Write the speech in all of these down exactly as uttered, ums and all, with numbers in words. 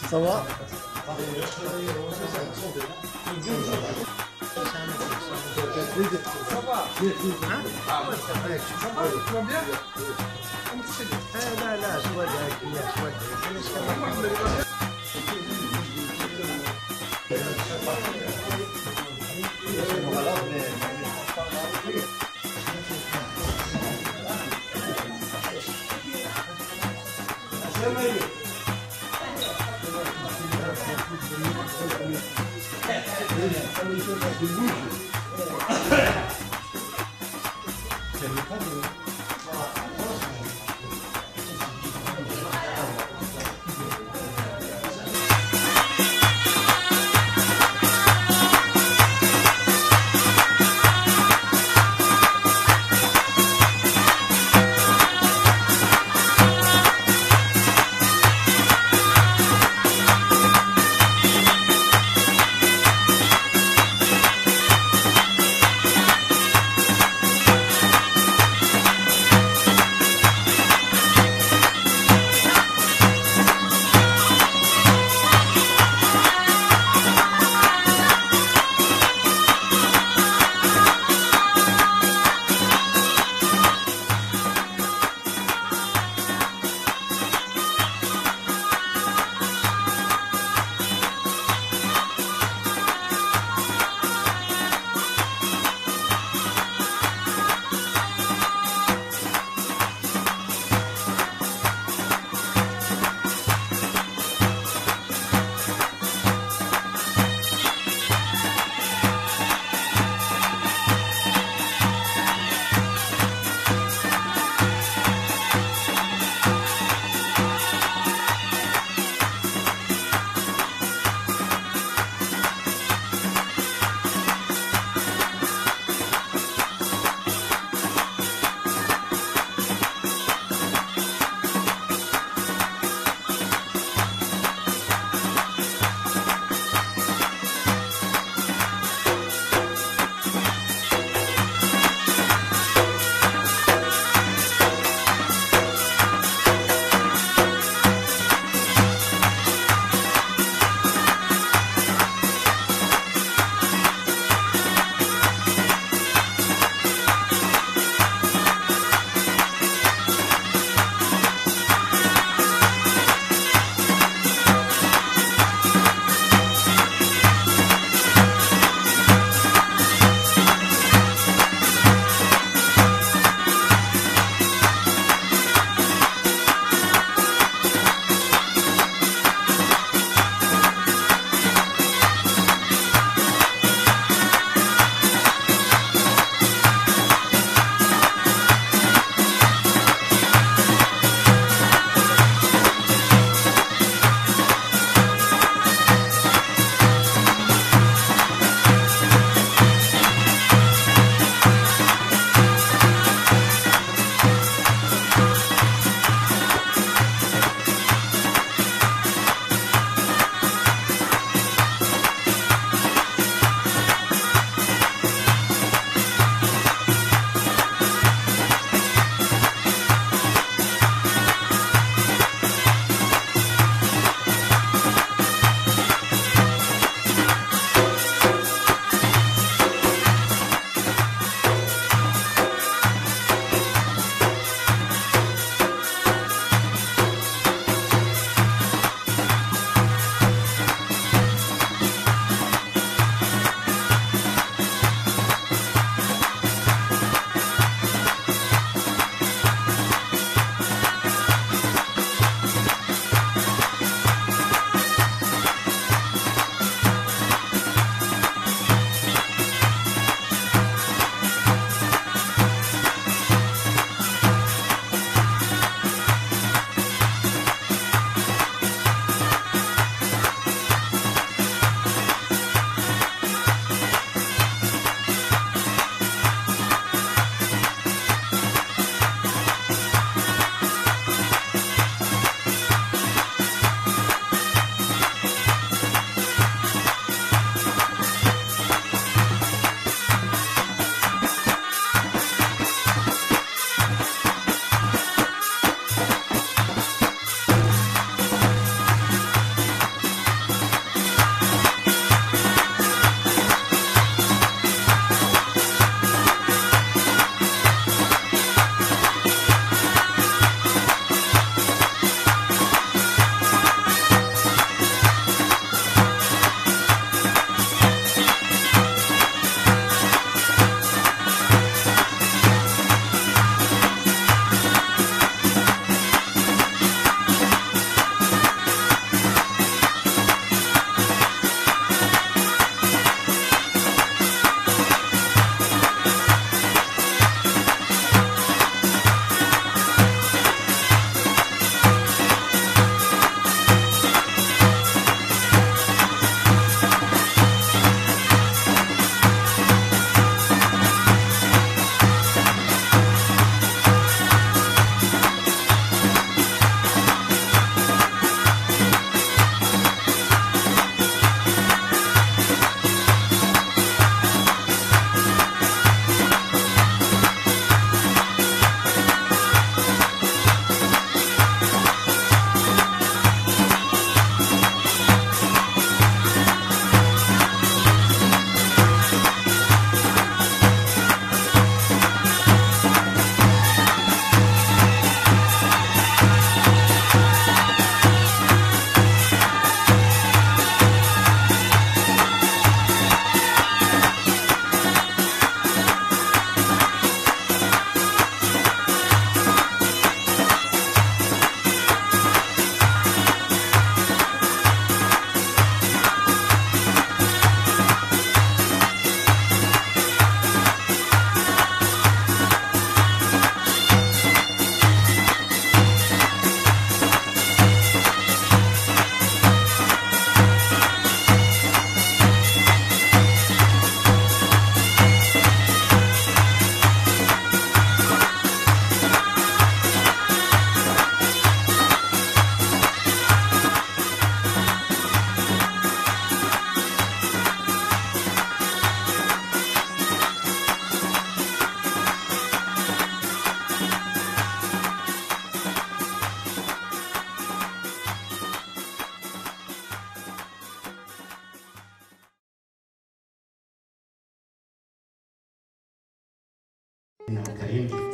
Ça va? Hein? Ça va, ça va, ça va bien? Ah, là, là, je vois bien, je vois bien.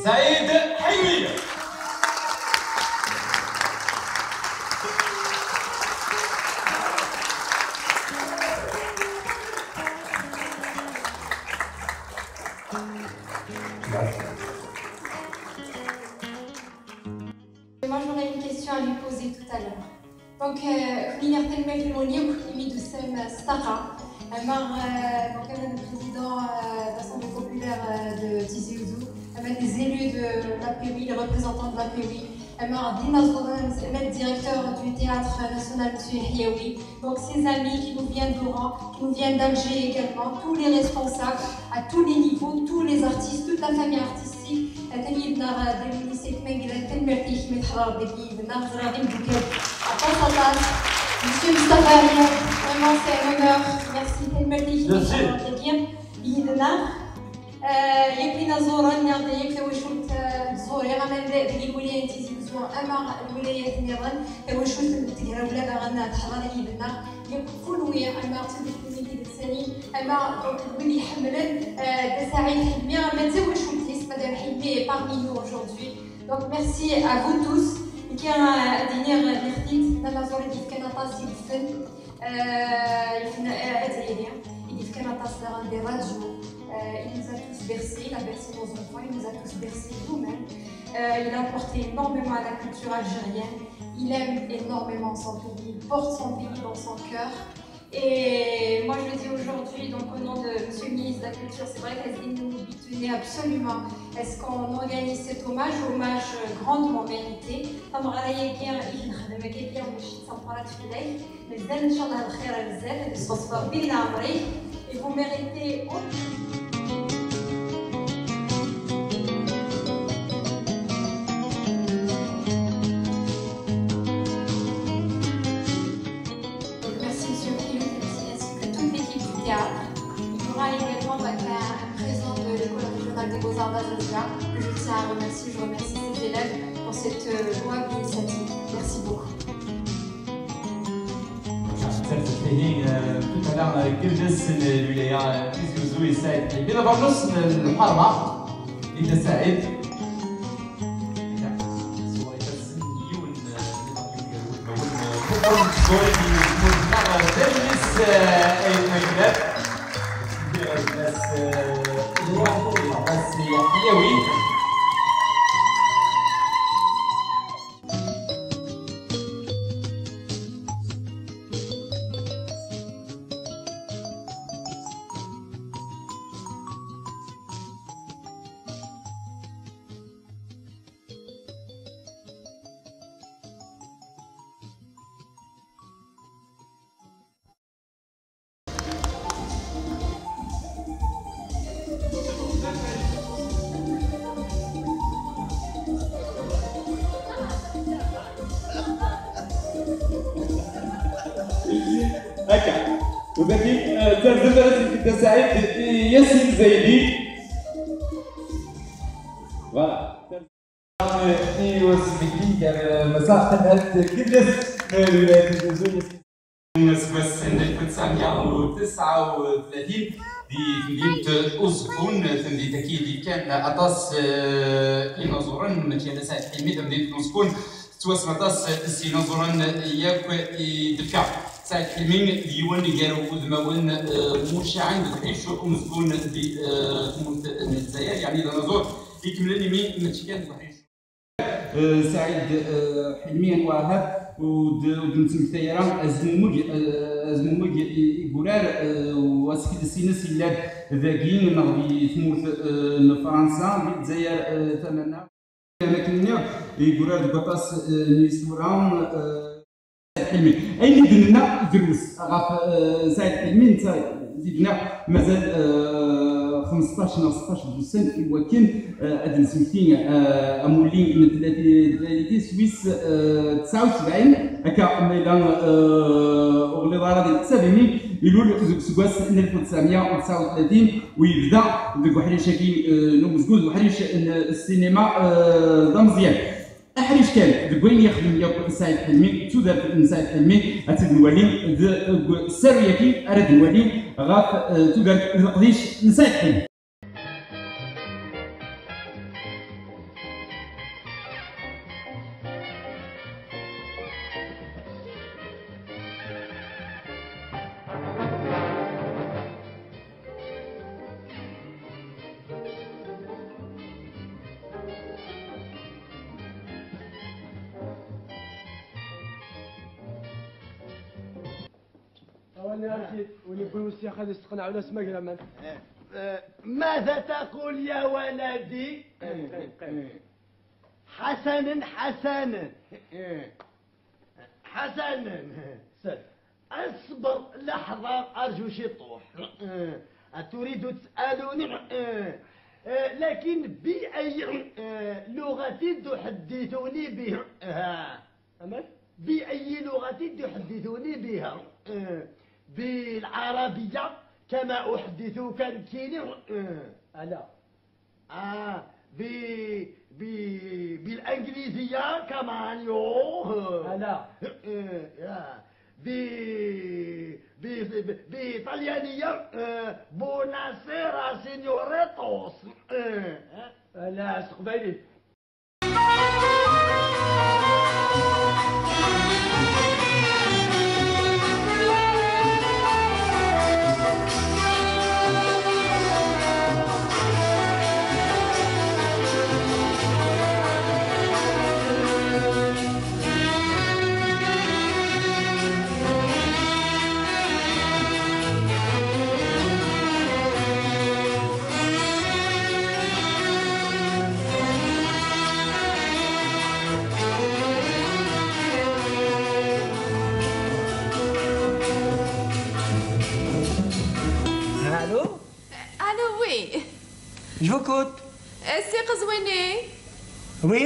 سعيد حلمي. Moi, j'aurais une question à lui poser tout à l'heure. Donc, euh, كنا نعطي المايك لمونيك، يميدو السلام ستاقة. أما، euh, donc, أنا le président, euh, de l'Assemblée populaire, euh, de Tizi Ouzou, أما les élus de l'A P W I, les représentants de l'A P W I, أما دينا زوران، أما le directeur du théâtre national, monsieur Hiaoui. Donc, ces amis qui nous viennent d'Oran, qui nous viennent d'Alger également, tous les responsables, à tous les niveaux, tous les artistes, toute la famille artistique. Atani yid-neɣ, euh, Dali Moussa Kmangla, tanemmirt-ik mi tḥeḍreḍ dagi yid-neɣ, ẓriɣ d imeddukal aṭas, aṭas. Monsieur Mustafa Ariad, vraiment, c'est un honneur. Merci, tanemmirt-ik mi tḥeḍreḍ dagi yid-neɣ. Euh, yak inaẓuren, neɣ d yak tawacult, euh, n tẓuri, ama d, deg lwilaya n Tizi Uzzu, ama lwilayat nniḍen, tawacult n Tegrawla daɣen teḥḍer yid-neɣ. Yak kunwi, ama d tudert n Tizi Uzzu, ama donc d wid iḥemmlen, euh, Dda Saɛid Ḥelmi, ama d tawacult-is, Madame Ḥelmi est parmi nous aujourd'hui. Donc merci à vous tous. Nekki, euh, ad iniɣ, euh, nniɣ-t-id, d anaẓur i d-yefkan aṭas i lfen. Euh, il fait, euh, azzayri. Il fait aṭas daɣen des radios. Euh, il nous a tous bercés, il a bercé nos enfants, il nous a tous bercés nous-mêmes. Euh, il a apporté énormément à la culture algérienne. Il aime énormément son pays, il porte son pays dans son cœur. Et moi, je le dis aujourd'hui, donc au nom de Monsieur le ministre de la Culture, c'est vrai qu'Azine nous tenait absolument à ce qu'on organise cet hommage, hommage, euh, grandement mérité. Tameɣra-agi i nexdem akka, mačči d tameqqrant fell-ak. Mazal, inchallah, lxir ar zdat, ad yesɣeṣber Rebbi di leɛmer-ik. Et vous méritez autant. Donc, merci, Monsieur Priou, merci, ainsi que toute l'équipe du théâtre. Il y aura également, bah, un, un présent de l'École régionale des beaux-arts d'Azazga, que je tiens à remercier. Je remercie ses élèves pour cette, euh, louable initiative. Merci beaucoup. Tout à l'heure, euh, Gilles, euh, Tizi Ouzou et Saïd. Et bien, d'abord, nous, le, le Parma, il est Saïd. هكا. وداكي، آه، تنزل راسك في التساعيد ياسين زايدي. Voilà. Iwasmiki gar Masaɣ Tadhalt Gilles n Lwilayat n Tizi Uzzu. Aseggas n alef u tesɛemya u tesɛa u tlatin di temdint Uẓeffun, tamdint-agi d-yefkan aṭas, eh, inaẓuren, mačči ala Saɛid Ḥimi, tamdint n Uẓeffun tettwassen aṭas s yinaẓuren yakk i d-tefka. Saɛid Ḥimi d yiwen gar wudmawen, eh, mucaɛen deg uḥric umezgun di, eh, tmurt n Lezzayer, yeɛni d anaẓur ikemlen imi mačči kan deg uḥric. Eh, Saɛid, eh, Ḥelmi Wahab, ur d-, ur d-nettmektay ara azmumeg, eh, azmumeg i, i yurar, eh, u asekles-ines yella-d dagi neɣ di tmurt, eh, n Fransa, di Lezzayer, eh, tamaneɣt. Akken nniɣ, yurar deg waṭas, eh, n yisura, eh, Ḥelmi. Ayen i d-nenna drus ɣef, eh, Saɛid Ḥelmi, netta zid-nneɣ mazal, eh, xmesṭac neɣ seṭṭac n wussan i wakken, eh, ad d-nesmekti, eh, amulli n tlalit-, tlalit-is wis, eh, tesɛa u sebɛin, akka ma yella, eh, ur ɣliḍ ara di leḥsab-imi, ilul deg useggas n alef u tesɛemya u tesɛa u tlatin, u yebda deg uḥric-agi, eh, n umezgun, d uḥric n ssinima, eh, d ameẓyan. Aḥric kan deg wayen yexdem yakk Saɛid Ḥelmi, d tudert n Saɛid Ḥelmi, ad tt-id-nwali deg usaru-yagi ara d-nwali ɣef, eh, tudert d leqdic n Saɛid Ḥelmi. أنا أكيد، ونبي وسيا خالي استقنع ولا سمع كلام. آه، ماذا تقول يا ولدي؟ قيم، قيم، قيم. حسنا، حسنا. حسنا. أصبر لحظة، أرجو شي طوح. أتريد تسألني؟ لكن بأي لغة تحدثني بها؟ أمال؟ بأي لغة تحدثني بها؟ بالعربية كما أحدثك نكيني. ألا؟ آه، ب-، ب-، بالإنجليزية كمان، يو. ألا؟ يا. ب-، ب-، ب-، بالإيطاليانية، آه، بوناسيرا سينيوريتوس. آه. ألا، استقبالي. Allô ? Allô, oui. Je vous écoute. Euh, c'est Qazwini. Oui ?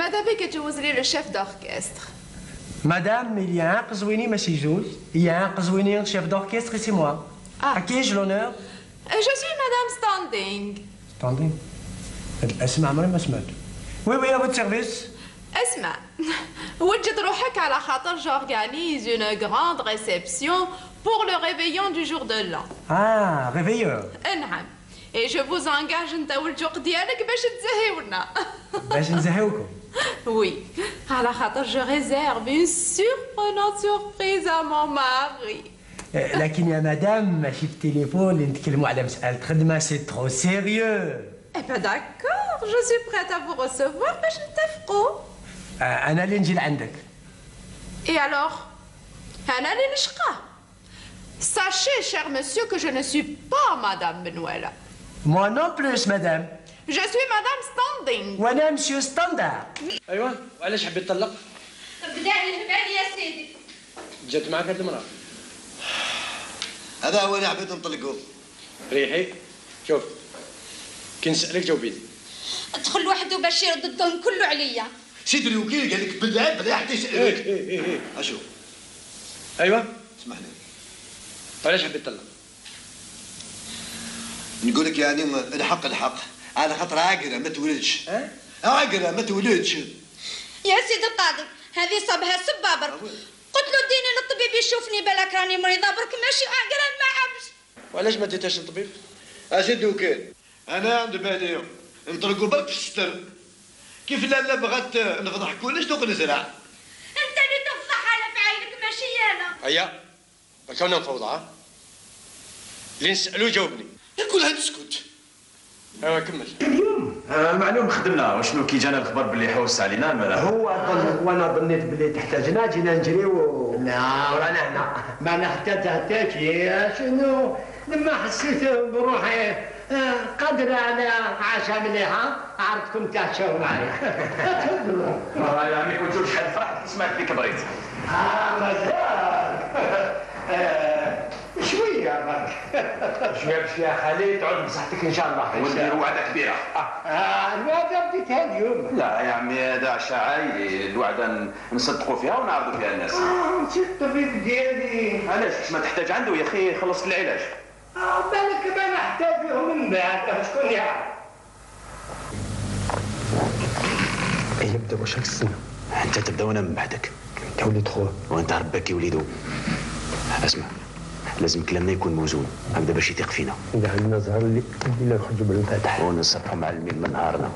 Madame Beke, tu es le chef d'orchestre. Madame, il y a un Qazwini, mais c'est juste. Il y a un Qazwini, chef d'orchestre, et c'est moi. Ah. À qui ai-je l'honneur ? Euh, je suis Madame Standing. Standing. هاد الاسم عمري ما سمعت. Oui, oui, à votre service. اسمع، وجد روحك على خاطر j'organise une grande réception pour le réveillon du jour de l'an. Ah, réveillon. نعم. Et je vous engage انت والجوق ديالك باش تزهيونا. باش نزهيوكم. Oui. على خاطر je réserve une surprenante surprise à mon mari. لكن يا مدام، ماشي في التليفون اللي نتكلموا على مسألة خدمة، c'est trop sérieux. Eh ben d'accord, je suis prête à vous recevoir باش نتفقوا. آه، أنا اللي نجي لعندك. Et alors ? أنا اللي نشقى. Sachez, cher monsieur, que je ne suis pas Madame Benouela. Moi non plus, madame. Je suis Madame Standing. وأنا monsieur Standard. ايوا، وعلاش حبيت تطلق؟ بدا الهبال يا سيدي. جات معاك هاد المرأة؟ هذا هو اللي حبيت نطلقه. ريحي، شوف، كي نسألك جاوبيني. دخل وحده باش يرد الظلم كله عليا. سيدي الوكيل قال لك بلعي، بلعي حتى يسألك. إيه، إيه، إيه، إيه. أشوف. أيوة. اسمح لي. علاش حبيت تطلق؟ نقول لك يعني الحق الحق، على خاطر عاقرة ما تولدش. ها؟ عاقرة ما تولدش. يا سيدي القاضي، هذه صابها سبة برك. قلت له: "ديني للطبيب يشوفني، بالك راني مريضة برك، ماشي عاقرة ما عابش". وعلاش ما ديتهاش للطبيب؟ أسيدي الوكيل، أنا عند بالي نطلقوا برك في الستر. كيف لالا بغات نفضح كلش، دوك نزرع. أنت اللي تفضح على فعيلك، ماشي أنا. هيا، راك هنا مفوضة، ها؟ اللي نسألو جاوبني. كلها تسكت. ايوا، كمل. اليوم، آه، المعلوم خدمنا، وشنو كي جانا الخبر باللي حوس علينا، مالا؟ هو ظن، وانا ظنيت باللي تحتاجنا، جينا نجريو. لا، ورانا هنا. ما نحتاج حتى شي، شنو؟ لما حسيت بروحي، آه، قادر على عشاء مليحة، عرفتكم تعشاو معايا. تفضلوا. آه، يعني كنتو شحال فرحت كي سمعت بك بريت. آه، مازال. آه، شوية برك. شوية بشوية خلي تعود بصحتك إن شاء الله. وندير وعدة كبيرة. آه. آه، الوعدة بديتها اليوم. لا يا عمي، هذا عشاء عائلي، الوعدة ن-، نصدقوا فيها ونعرضوا فيها الناس. آه، نسيت الطبيب ديالي. علاش؟ واش ما تحتاج عنده يا أخي، خلصت العلاج. آه، بالك ما نحتاجوه من بعد، شكون يعرف؟ إيه، يبدا واش راك تستنى؟ أنت تبدا وأنا من بعدك. أنت وليد خوه. وأنت ربك يا وليدو. اسمع، لازم كلامنا يكون موزون، هكذا باش يثيق فينا. إذا عندنا زهر اللي، اللي لا يخرج بالفاتح. ونصبحوا معلمين من نهارنا.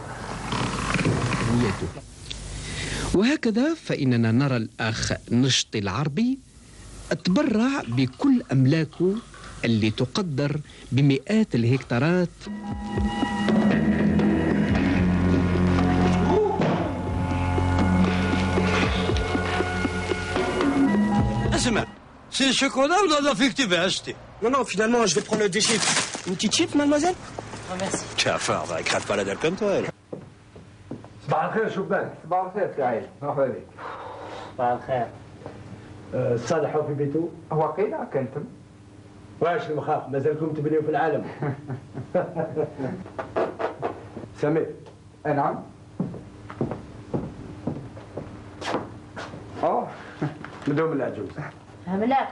وهكذا فإننا نرى الأخ نشطي العربي تبرع بكل أملاكه اللي تقدر بمئات الهكتارات. اسمع، C'est ce qu'on a dans la fictive acheté. Non, non, finalement, je vais prendre le déchif. Une petite chips, mademoiselle ? Ah, merci. Tiens, enfin, on va écrire pas la dalle comme toi, elle. صباح الخير شبان. صباح الخير سعيد، مرحبا بك. صباح الخير. أه، صالح في بيتو؟ واقيلا كنتم. واش المخاخ، مازالكم تبنيو في العالم؟ سمير. أه، نعم. أوه، مدوم العجوز. هملاك.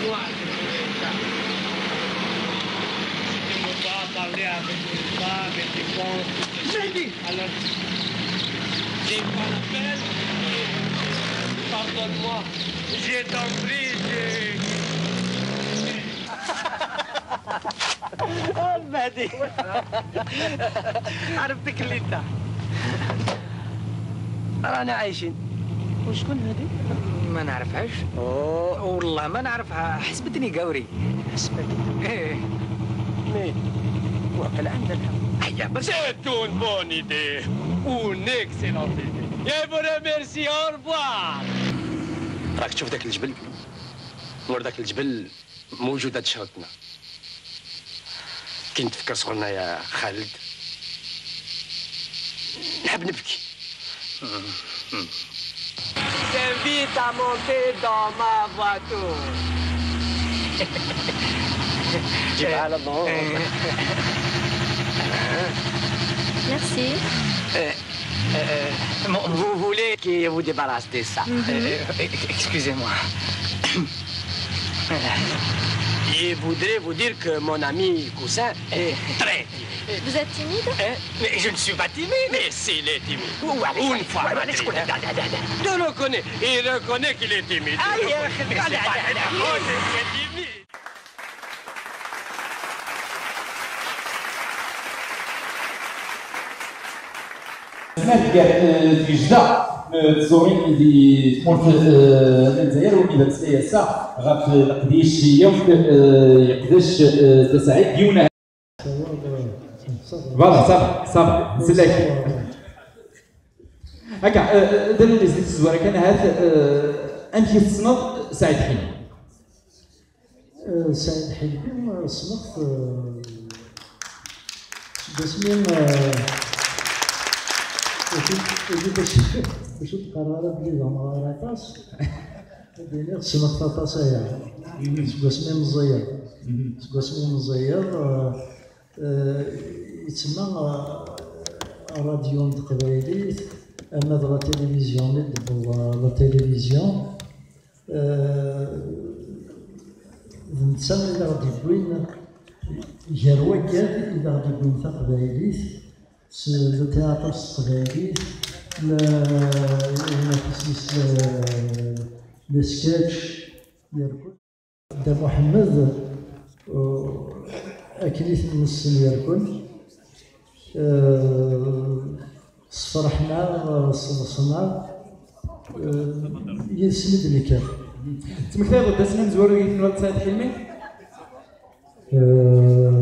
Moi, je voulais ça. Si tu ne veux pas parler avec une femme et tu penses que c'est... Mehdi. Alors, j'ai pas la peine, pardonne-moi. Je t'en prie, je... المهدي. عرفتك اللي انت. رانا عايشين. وشكون هادي؟ ما نعرفهاش. أوه. والله ما نعرفها، حسبتني قوري. حسبتني؟ ايه. مي واقيلا عندها الحق. هيا، بس c'est une bonne idée. Une excellente idée. Je vous remercie. Au revoir. راك تشوف ذاك الجبل؟ ورا ذاك الجبل موجودة شهوتنا. كي نتفكر صغرنا يا خالد، نحب نبكي. T'invite à monter dans ma voiture. جيب على الظهور. Merci. Euh, vous voulez que vous débarrassez de ça. Mhm. Euh, excusez-moi. Je voudrais vous dire que mon ami cousin est très timide. Vous êtes timide ? Hein ? Mais je ne suis pas timide. Mais s'il est timide. Une fois, je reconnais, il reconnaît qu'il est timide. Tmurt gar, eh, tgejda, eh, tẓurin di tmurt, eh, n Lezzayer, win i d ameslay ass-a ɣef leqdic i yakk, eh, yeqdec, eh, Dda Saɛid, yiwen. Voilà, ça va, ça va, nsellek. Akka, eh, eh, d anemmiz di tezwara kan, ahat, eh, amek i tessneḍ Saɛid Ḥimi? Eh, Saɛid Ḥimi, eh, ssneɣ-t, eh, seg wasmi, eh, ur d-, ur d-, ur d-, ur d-qqareɣ ara belli d amɣar aṭas. Ad d-iniɣ ssneɣ-t aṭas aya. Seg wasmi meẓẓiyeɣ. Seg wasmi meẓẓiyeɣ, eh, eh, yettsemma, eh, ṛṛadyu n teqbaylit, ama d la télévision, mi d-tewweḍ, eh, la télévision. Eh, d netta i d aɣ-d-yewwin, gar wagad i d aɣ-d-yewwin taqbaylit, s le théâtre s teqbaylit, le, le, le sketch, yerkul. Dda Muḥemmed, eh, akken i t-nessen yerkul. Eh, sferḥen-aɣ, eh, sseḍsen-aɣ, eh, yid-sen i d-nekker. Ttmektayeḍ-d asmi amezwaru i tenwiḍ Saɛid Ḥimi? Eh,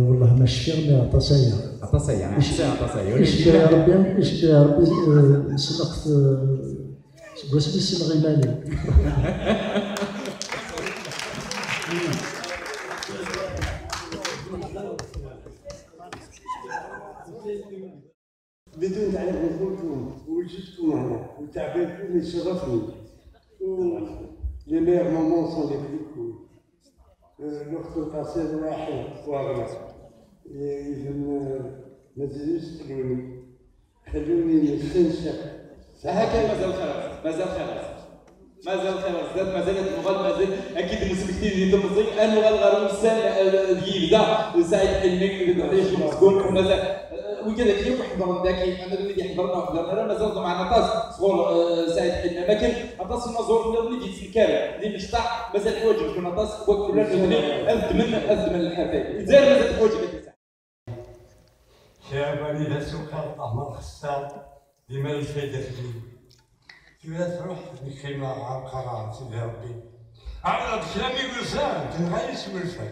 wellah ma cfiɣ, mi aṭas aya. Aṭas aya, eh, aṭas aya. Icebbeḥ Rebbi, icebbeḥ Rebbi, eh, ssneɣ-t, eh, seg wasmi ssneɣ iman-iw. بدون تعليق نقول لكم وجودكم هنا وتعبيركم يشرفني. و les meilleurs moments sont les plus cool. الوقت القصير راح واغلى. إذن، آه، ما تزيدوش تسألوني. خلوني نستنشق. هكا مازال خلاص، مازال خلاص. مازال خير بزاف، مازال هاد النوغال، مازال اكيد المسلكين اللي تمزي. النوغال غير وسام، آه، اللي يبدا سعيد حلمي، اللي يبدا يشوف مسكون، ومازال، آه، وكذا كي يحضر ذاكي، انا اللي يحضرنا وحضرنا، راه مازال معنا طاس صغور، آه، سعيد حلمي، ما كان طاس المزور اللي اللي يتسكر، اللي مشطح، مازال يواجه كنا طاس، وقت ولا تدري، الدمن، الدمن الحرفي. الجزائر مازال تواجه. شعبني ذا سوق القمر خسار، ديما يفيد فيه. تبدا تروح الكلمة عرقرة، سيدي ربي. عرض كلامي وزان، تنغيس والفن.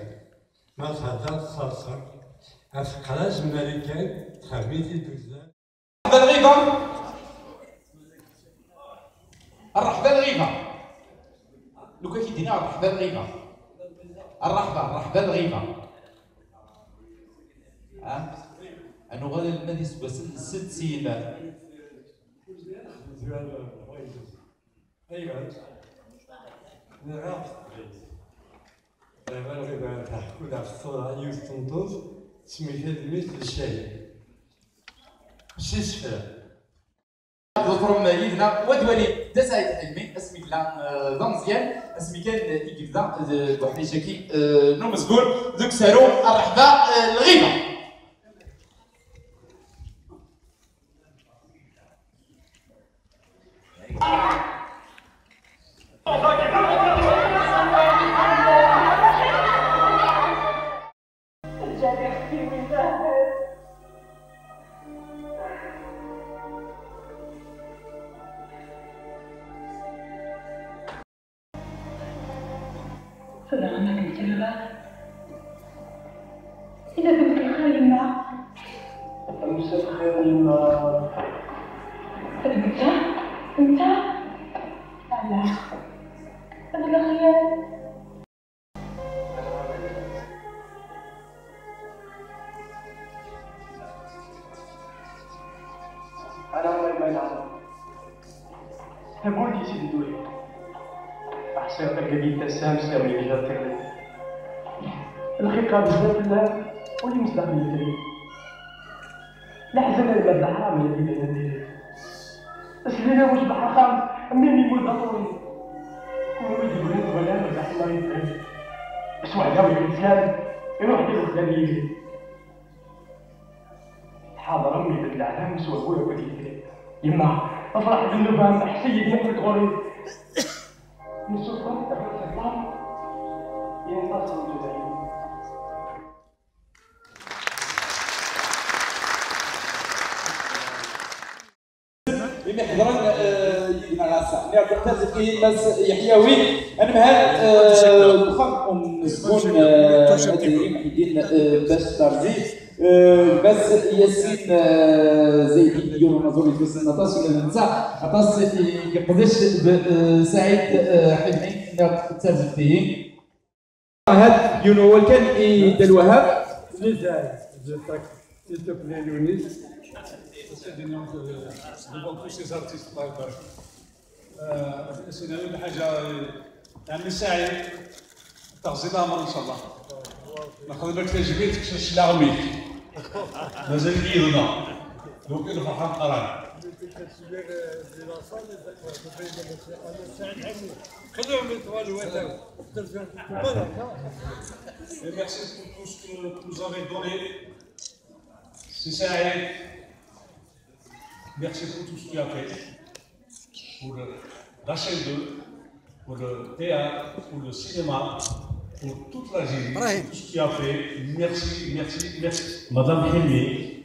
ما تهدر تصرصر. Aseqqrac n Marikan, txermit i d-uzan. Rrḥba lɣiba. Rrḥba lɣiba. Lukan k-id-iniɣ rrḥba lɣiba. Rrḥba, rrḥba lɣiba. Ha? Ad nuɣal alma d iseggasen n sett s yimar. Ayɣer? Nniɣ-ak teqbaylit. Baba lɣiba teḥku-d ɣef ṣṣura n yiwet n tmeṭṭut, tesmekta-d mmi-s d Cahid. S isefra. Ḍefrem yid-neɣ Wad Walid d Saɛid Ḥilmi, asmi yella, eh, d ameẓyan, asmi kan i yebda, eh, deg uḥric-agi, eh, n umezgun, deg usaru Rrḥba, eh, lɣiba. Fell-aɣ ma d-nkelleɣ. Ila d lxir yemma. Amsa lxir yemma. D netta? Netta? Ala. D lxir. Ala ma yemma. Tawwurt-is i d-turi. Ḥṣiɣ targagit ass-a am sirmi d tiɣri. Lxiqa bezzaf fell-am, ul-im zdaxel yetri. Leḥzen alma d leḥram yagi d ayen ad yili. Slila wejbeḥ axxam, mmi-m yemmut d aṭuri. Kunwi d-yewwin twalam rrbeḥ i ma yebɣi. S weḥda ur yettlan, iruḥ di lexdam yili. Tḥaḍrem ibedd leɛlam s wehwu akked yitri. Yemma, afraḥ d nnuba-m, ḥṣi-yi-d muqel tɣuri. Nessufeɣ-d ɣer ṣṣeṭṭam, yenṭaṣ n tudrin. Imi ḥeḍren, eh, yid-neɣ ass-a. Nniɣ-d tazeqqiyin Mass Yeḥyawi, anemhal, eh, n uxxam umezgun, eh, At Zehri Muḥiddin, eh, Bac Tarzi, eh, Mass Yasin, eh, Zaydi, yiwen unaẓur yettwassnen aṭas, ula d netta aṭas i yeqdec d, eh, Saɛid, eh, Ḥilmi, nniɣ-d tazeqqiyin. Ahat yiwen wawal kan i Dda Lwahab. Lizay, je t'ac-, s'il te plaît, Younis. J'essaie de nom de, devant tous ces artistes, bye bye. Euh, c'est une حاجة, يعني سعيد, تغزي الأمر إن شاء الله. نخدم لك تجميل، تكشف العرمي. مازال يدنا. Donc الفرحة قران. خليهم يطولوا وياك. Et merci pour tout ce que vous nous avez donné. C'est Saïd. Merci pour tout ce que tu as fait. Pour le, la chaîne deux, pour le théâtre, pour le cinéma, pour toute l'Algérie, pour tout ce que tu as fait. Merci, merci, merci. Madame Hilmi,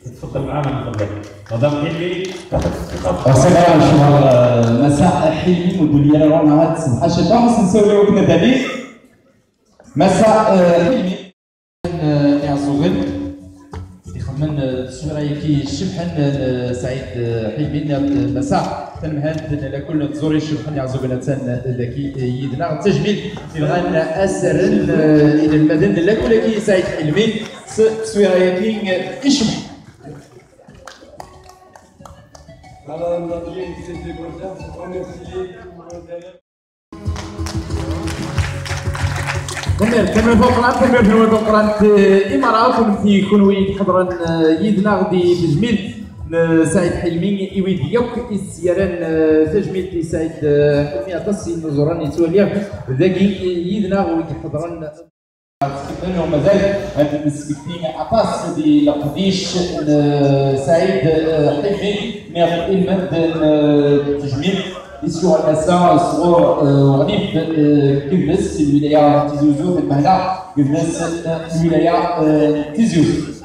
تفضل معنا من فضلك. Madame Hilmi, تعطيك الثقة. Merci, شكرا. مساء حلمي مدير رونها تصبح شتا مسنسولي وكنا دالي. Massa, euh, Hilmi. Euh, Iɛeẓẓugen. Ixemmen, euh, ssura-agi icebḥen, euh, Saɛid, euh, Hilmi, euh, Massa, tanemhalt n lakul n tẓuri icebḥen Iɛeẓẓugen attan, euh, daki, euh, yid-neɣ. D tajmilt i bɣan ad s-rren, euh, inelmaden n lakul-agi Saɛid Hilmi s tswira-agi, euh, icebḥen. Madame la Ministre, je vous remercie. Tanemmirt, tanemmirt meqqren, tanemmirt-nwen meqqren, eh, i meṛṛa, kunemti, kunwi i iḥeḍren, eh, yid-neɣ di tejmilt n Saɛid Ḥilmi, i wid yakk i s-yerran, eh, tajmilt i Saɛid, eh, Ḥilmi, aṭas n iẓuran i ttwaliɣ dagi, eh, yid-neɣ, wid iḥeḍren. Tkemmel, u mazal ad d-nesmekti aṭas di leqdic n Saɛid, eh, Ḥilmi, neɣ ilmend n, eh, tejmilt i s-yuɣal ass-a sɣur, eh, uɣlif, eh, Gedles n lwilaya n Tizi Uzzu, d lmehla Gedles n lwilaya, eh, n Tizi Uzzu.